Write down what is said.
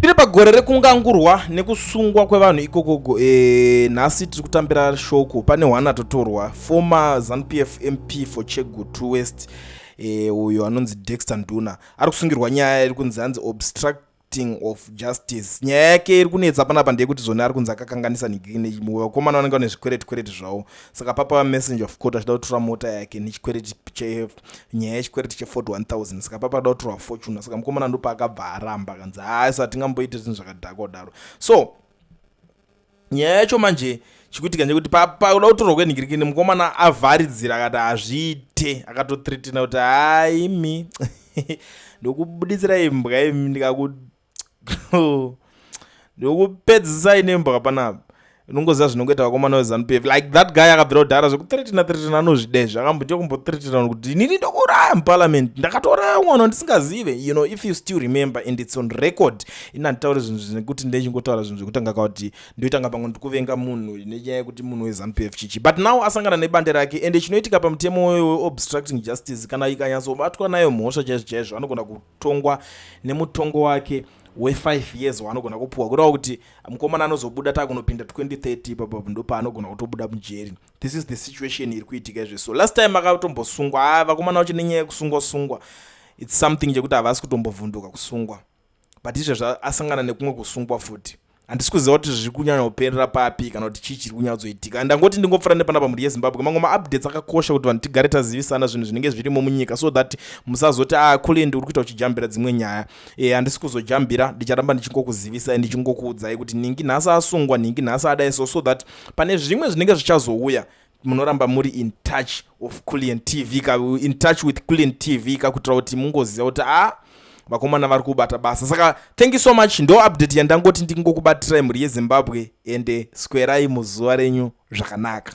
Tiri pagore rekungangurwa nekusungwa kwevanhu ikokoko. Nhasi tiri kutambira shoko, pane hwana atotorwa, former ZANU-PF MP for Chegutu West, uyo anonzi Dexter Nduna, ari kusungirwa nyaya iri kunzi hanzi obstructing of justice. Nyaya yake iri kunetsa panapa ndeyekuti zvoni ari kunzi akakanganisa vakomana vanenge vane zvikwereti kwereti zvavo. Saka papa messenger of court achida kutora mota yake nechikwereti, nyaya yechikwereti che41 000. Saka papa ada kutorwa Fortuner. Saka mukomana ndopaakabva aramba, akanzi haasi, hatingamboite zvinhu zvakadhakwa kudaro. So nyaya yacho manje chikuitika ndekuti pakuda kutorwa kwenhingirikini, mukomana avharidzira, akati hazviite, akatothreatena kuti haimi, ndokubuditsira imbwa imi, ndikaku ndokupedzisai nembwa panapa. Unongoziva zvinongoita vakomana veZANU-PF. Like that guy akabvira kudhara zvekuthreatena threatena, anozvida izvi. Akamboita kumbothreatena kuti inini ndokuuraya muparliament, ndakatouraya mwana ndisingazive. If you still remember, and it's on record. Ini handitauri zvinhu zvekuti ndechingotaura zvinhu zvekutanga kuti ndoitanga pamwe ndikuvenga munhu nenyaya yekuti munhu weZANU-PF chichi. But now asangana nebande rake. Ende chinoitika pamutemo weobstructing justice, kana ikanyatsobatwa nayo mhosva chaizvo chaizvo, anogona kutongwa nemutongo wake we5 years waanogona kupuwa, kureva kuti mukomana anozobuda taakunopinda 2030. Ipapo ndopaanogona kutobuda mujeri. This is the situation iri kuitika izve. So last time akatombosungwa. A, vakomana vacho nenyaya yekusungwa sungwa, it's something chekuti havasi kutombovhunduka kusungwa. But izvezvo asangana nekumwe kusungwa futi. Handisi kuziva kuti zviri kunyanya kuperera papi kana kuti chii chiri kunyatsoitika. Ndangoti ndingopfuura nepanapa, mhuri yeZimbabwe. Mamwe maupdates akakosha kuti vanhu tigare tazivisana zvinhu zvinenge zvirimo munyika, so that musazoti, "A ah, Kulend, uri kuita uchijambira dzimwe nyaya." Handisi kuzojambira, ndicharamba ndichingokuzivisai, ndichingokuudzai kuti ningi nhasi asungwa, ningi nhasi adai. So that pane zvimwe zvinenge zvichazouya, munoramba muri in touch of Culian TV ka, in touch with Culian TV ka, kuitira kuti mungoziva kuti a ah, vakomana vari kubata basa. Saka thank you so much. Ndo update yandangoti ndingokubatirai, mhuri yeZimbabwe. Ende swerai muzuva renyu zvakanaka.